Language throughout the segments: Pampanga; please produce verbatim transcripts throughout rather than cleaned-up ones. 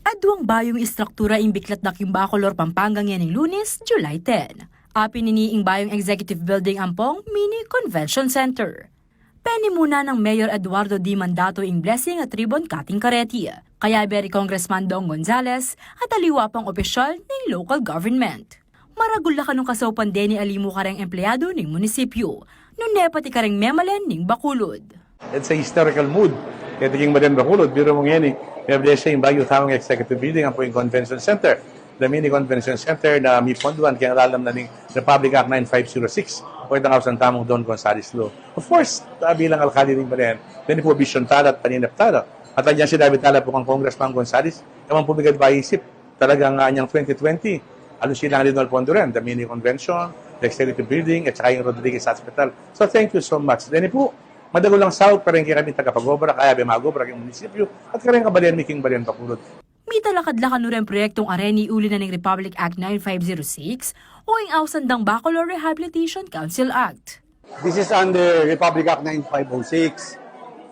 Aduang bayung istruktura ing biklat da king Bacolor, Pampanga, ngening Lunes, July ten. Apin ini ing bayung executive building ampong mini convention center. Penimuna nang Mayor Eduardo D. Mandato ing blessing at ribbon cutting kareti, kayabe ri Congressman Dong Gonzales at aliwa pang opisyal ning local government. Maragul la kanung kasaupan deni alimu kareng empleyadu ning munisipyu, nune pati kareng memalen ning Bacolod. It's a historical move keti king Balen Bacolod. Biru mu ngeni, meblesya ing bayu tamung executive building ampo ing convention center, the mini convention center na miponduan keng lalam na ning Republic Act nine five zero six, o itang ausan tamung Don Gonzales Law. Of course, ah, bilang alkalde ning Balen, deni pu vision tala at paninap tala. At anyang sinabi tala pu kang Congressman Gonzales, e mu pu migad baisip, talagang, ah, anyang twenty twenty, alusin na rin ing pondu ren, the mini convention, the executive building, at saka ing Rodriguez Hospital. So thank you so much. Deni pu, madagul lang saup kareng kekami tagapag-obra, kayabe mag-obra king munisipyu, at kareng kabalen mi king Balen Bacolod. Mitalakad la kanu reng proyektung areni uli na ning Republic Act nine five zero six o ing ausan dang Bacolor Rehabilitation Council Act. This is under Republic Act nine five oh six.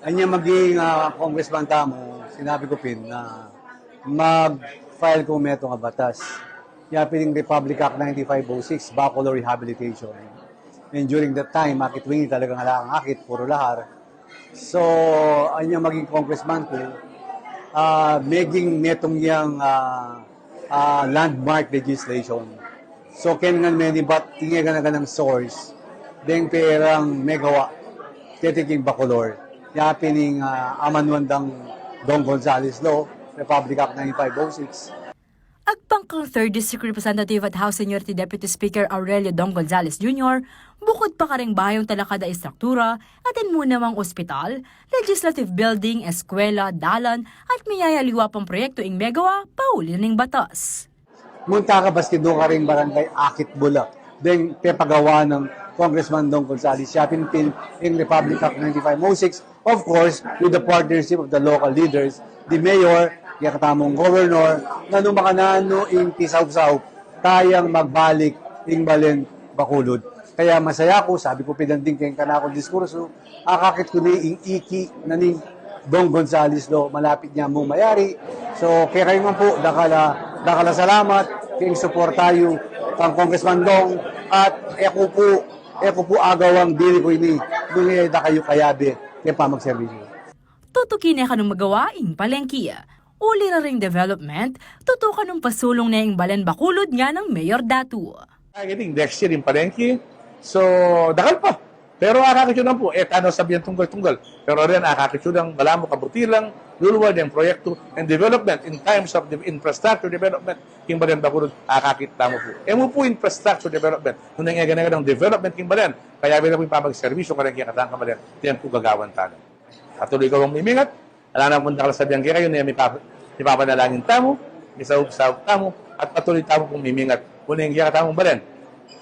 Anya maging, ah, congressman tamu, sinabi ku pin na mag-file ku metung a batas. Ya pin ing Republic Act ninety-five oh six, Bacolor Rehabilitation. And during that time, akit wing talagang ala kang akit, puru lahar. So, anya maging congressman ku, ah, meging metung yang, ah, ah, landmark legislation. So, keng ngan menibat, tinge gana-ganang source, deng perang megawa, keti king Bacolor. Ya pin ing, ah, amanuan dang Don Gonzales Law, Republic Act ninety-five oh six. Agpang kang Third District Representative at House Seniority Deputy Speaker Aurelio Dong Gonzales Junior, bukud pa kareng bayung talakad a istruktura, atin mu namang ospital, legislative building, eskwela, dalan, at miyayaliwa pang proyektu ing megawa, pauli na ning batas. Munta ka baskit deng kareng barangay akit bulak, deng pepagawa nang Congressman Dong Gonzales, ya pin pin ing Republic Act ninety-five oh six, of course, with the partnership of the local leaders, the mayor, kekatamung governor, nanu makananu ing pisaup-saup, tayang magbalik ing Balen Bacolod. Kaya masaya ku, sabi ku pin ding keng kanakung diskursu, akakit ku ne ing iki na ning Dong Gonzales Law, malapit ne mung mayari. So, kekayu ngan pu, dakal a, dakal a salamat keng suporta yu kang Congressman Dong, at e ku pu, e ku pu agawang dili ku ini nung e da kayu kayabe keng pamagserbisyu. Tutuki ne kanung magawa ing palengki. Uli na ring development, tutu kanung pasulung ne ing Balen Bacolod, nganang Mayor Datu. I think next year ing palengki. So, dakal pa. Pero akakit yu nang pu, e tana sabyan tunggal-tunggal. Pero rin akakit yu nang balamu kabutilan, luluwal deng proyektu and development in terms of the infrastructure development king Balen Bacolod, akakit tamu pu. E mu pu infrastructure development, nune ing e gana-ganang development king Balen, kayabe na pu ing pamagserbisyu kareng kekatang kabalen, atin pu gagawan tana. Patuloy kamung mimingat, ala na pung dakal a sabyan kekayu, ne mipapa-, mipapanalangin tamu, misaup-saup tamu, at patuloy tamu pung mimingat. Uling kekatamung balen,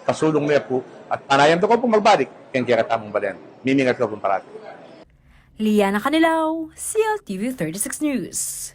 pasulung ne pu, at panayan da ku pung magbalik keng kekatamung balen. Mimingat kayu pung parati. Liana Canilao, C L T V thirty-six News.